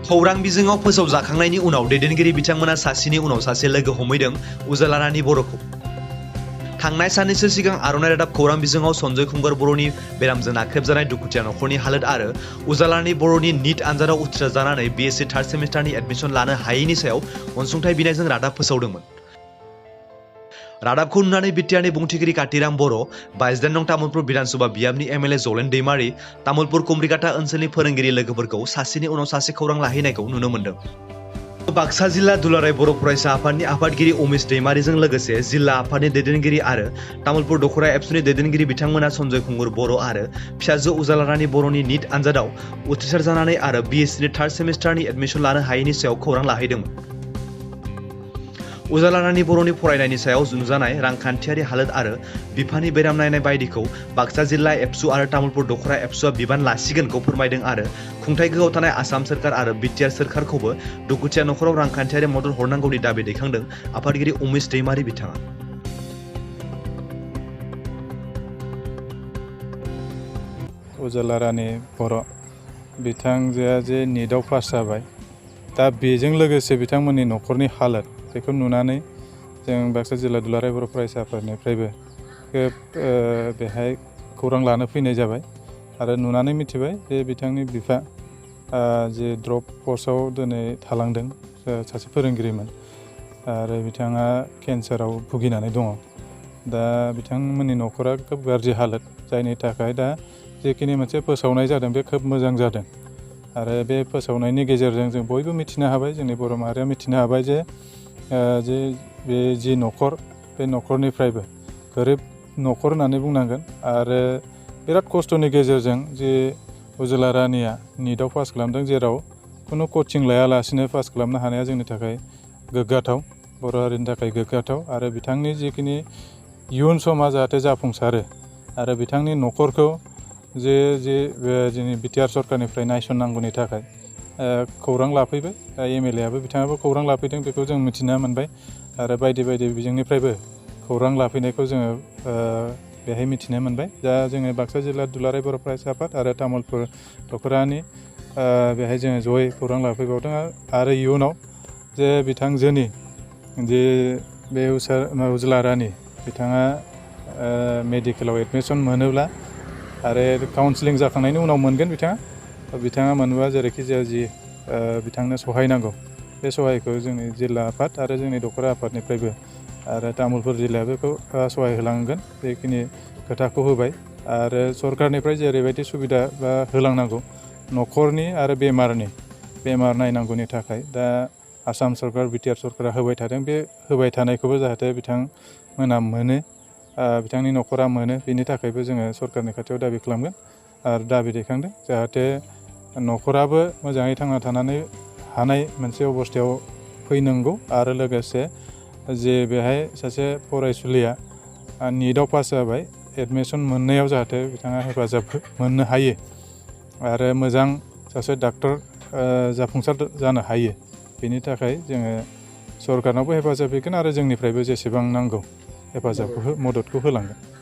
खौरां बिजोङाव फोसावजाखांनायनि उनाव दैदेनगिरि बिथांमोना सासेनि उनाव सासे लोगो हमहैदों उजाला रानि बर'खौ। थांनाय साननैसो सिगां आर'नाइ रादाब खौरां बिजोङाव सन्जय खुंगुर बर'नि बेरामजों नाख्रेबजानाय दुखुथिया नखरनि हालोद आरो उजालानि बर'नि निट आनजादाव उथ्रिसार जानानै बिएससि थार्ड सेमिस्टारनि एडमिसन लानो हायैनि सायाव अनसुंथाइ बिनायजों रादाब फोसावदोंमोन। रादाबखौ नुनानै बिटिआरनि बुंथिगिरि कातिराम बर', 22 नं तामुलपुर बिधानसभा बियाबनि एमएलए जलेन दैमारि, तामुलपुर कुमरिकाटा ओनसोलनि फोरोंगिरि लोगोफोरखौ सासेनि उनाव सासे खौरां लाहैनायखौ नुनो मोन्दों। बाक्सा जिल्ला दुलाराय बर' फरायसा आफादनि आफादगिरि उमेश दैमारिजों लोगोसे जिल्ला आफादनि दैदेनगिरि आरो तामुलपुर दखरा एबसुनि दैदेनगिरि बिथांमोना सन्जय खुंगुर बर' आरो फिसाजो उजाला रानि बर'नि निट आनजादाव उथ्रिसार जानानै आरो बिएससिनि थार्ड सेमिस्टारनि एडमिसन लानो हायैनि सायाव खौरां लाहैदोंमोन। उजाला रानि बर'नि फरायनायनि सायाव नुजानाय रांखान्थियारि हालोद आरो बिफानि बेराम नायनाय बायदिखौ बाक्सा जिल्ला एबसु आरो तामुलपुर दखरा एबसुआ बिबान लासिगोनखौ फोरमायदों आरो खुंथाय गोहोआव थानाय आसाम सोरखार आरो बिटिआर सोरखारखौबो दुखुथिया नखराव रांखान्थियारि मदद हरनांगौनि दाबि दैखांदों आफादगिरि उमेश दैमारि बिथाङा। उजाला रानि बर' बिथांजोआ जे निटआव पास जाबाय, दा बेजों लोगोसे बिथांमोननि नखरनि हालोद बेखौ नुनानै जों बाक्सा जिल्ला दुलाराय बर' फरायसा आफादनिफ्रायबो बेहाय खौरां लानो फैनाय जाबाय आरो नुनानै मिथिबाय जे बिथांनि बिफा जे ड्रप कर्सआव दिनै थालांदों, सासे फोरोंगिरिमोन आरो बिथाङा केन्साराव भुगिनानै दङ। दा बिथांमोननि नखरा खोब गाज्रि हालोद, जायनि थाखाय दा जिखिनि मोनसे फोसावनाय जादों बे खोब मोजां जादों आरो बे फोसावनायनि गेजेरजों जों बयबो मिथिनो हाबाय, जोंनि बर' माहारिया मिथिनो हाबाय जे बे जि नखर, बे नखरनिफ्रायबो गोरिब नखर होननानै बुंनांगोन आरो बिराद खस्थ'नि गेजेरजों जे उजाला रानिया निटआव पास खालामदों, जेराव खुनु कचिं लायालासिनो पास खालामनो हानाया जोंनि थाखाय गोग्गाथाव, बर' हारिनि थाखाय गोग्गाथाव आरो बिथांनि जिखिनि इयुन समा जाहाथे जाफुंसारो आरो बिथांनि नखरखौ जे जोंनि बिटिआर सरकारनिफ्राय नायसननांगौनि थाखाय खौरां लाफैबाय। दा एमएलएआबो बिथाङाबो खौरां लाफैदों, बेखौ जों मिथिना मोनबाय आरो बायदि बायदि बिजोंनिफ्रायबो खौरां लाफैनायखौ जोङो बेहाय मिथिनो मोनबाय। दा जोङो बाक्सा जिल्ला दुलाराय बर' फरायसा आफाद आरो तामुलपुर दखरानि बेहाय जोङो जयै खौरां लाफैबावदों आरो इयुनाव जे बिथांजोनि जे बे उजाला रानि बिथाङा मेडिकेलाव एडमिसन मोनोब्ला आरो काउन्सिलिं जाखांनायनि उनाव मोनगोन बिथाङा मोनोबा जेरैखि जाया जि बिथांनो सहाय नांगौ बे सहायखौ जोंनि जिल्ला आफाद आरो जोंनि दखरा आफादनिफ्रायबो आरो तामुलपुर जिल्लायाबो बेखौ सहाय होलांगोन, बेखिनि खोथाखौ होबाय आरो सरकारनिफ्राय जेरैबायदि सुबिदा बा होलांनांगौ नखरनि आरो बेमार नायनांगौनि थाखाय दा आसाम सरकार बिटिआर सरकारा होबाय थादों, बे होबाय थानायखौबो जाहाथे बिथांमोना मोनो, बिथांनि नखरा मोनो, बेनि थाखायबो जोङो सरकारनि खाथियाव दाबि खालामगोन आरो दाबि दैखांदों जाहाथे नखराबो मोजाङै थांना थानानै हानाय मोनसे अबस्थायाव फैनांगौ आरो लोगोसे जे बेहाय सासे फरायसुलिया निटआव पास जाबाय, एडमिसन मोननायाव जाहाथे बिथाङा हेफाजाब मोननो हायो आरो मोजां सासे डाक्टर जाफुंसार जानो हायो, बेनि थाखाय जोङो सरकारनावबो हेफाजाब होगोन आरो जोंनिफ्रायबो जेसेबां नांगौ हेफाजाबखौ मददखौ होलांगोन।